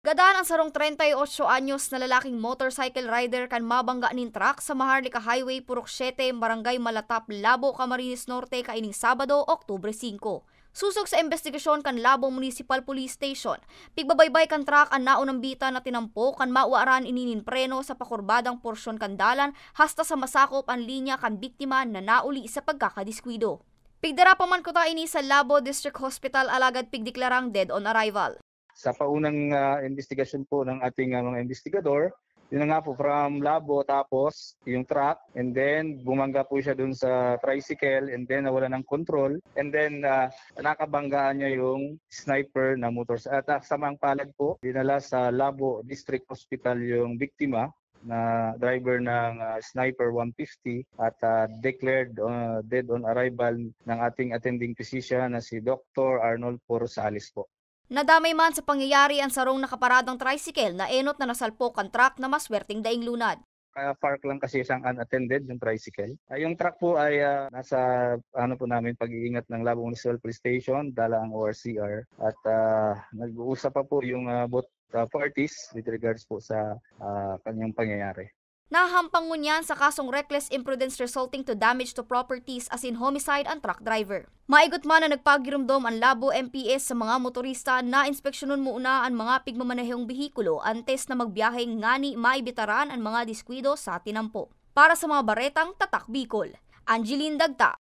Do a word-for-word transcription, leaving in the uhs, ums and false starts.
Gadan an sarong treinta y ocho anyos na lalaking motorcycle rider kan mabangga nin truck sa Maharlika Highway, Purok Siete, Barangay Malatap, Labo, Camarines Norte, kaining Sabado, Oktubre singko. Sosog sa imbestigasyon kan Labo Municipal Police Station, pigbabaybay kan truck an naunang bita na tinampo kan mawaran ini nin preno sa pakurbadang porsyon kan dalan hasta sa masakop an linya kan biktima na nauli sa pagkakadiskuido. Pigdara pa man kuta ini sa Labo District Hospital alagad pigdeklarang dead on arrival. Sa paunang, ah, imbestigasyon po ng ating, ah, mga investigador, yun na nga po, from Labo, tapos yung truck, and then bumangga po siya dun sa tricycle, and then nawala ng control, and then, ah, nakabanggaan niya yung sniper na motor. At, ah, sa maang palad po, dinala sa Labo District Hospital yung biktima na driver ng, ah, Sniper one fifty at, ah, declared, ah, dead on arrival ng ating attending physician na si Doktor Arnolfo Rosales po. Nadamay man sa pangyayari an sarong nakaparadang tricycle na enot na nasalpok kan truck na maswerteng daing lunad. Ah, park lang kasi siyang unattended, yung tricycle. Ah, yung truck po ay, ah, nasa ano po namin, pag-iingat ng Labo Municipal Police Station, dala ang O R C R. At, ah, nag-uusap pa po yung, ah, both, ah, parties with regards po sa, ah, kanyang pangyayari. Nahahampang ngunyan sa kasong reckless imprudence resulting to damage to properties asin homicide an truck driver. Maigot man na nagpagiromdom an Labo M P S sa mga motorista na inspeksyonon muna an mga pigmamanehong behikulo antes na magbiyahe ngani maibitaran an mga diskwido sa tinampo. Para sa mga baretang Tatak Bicol, Angeline Dagta,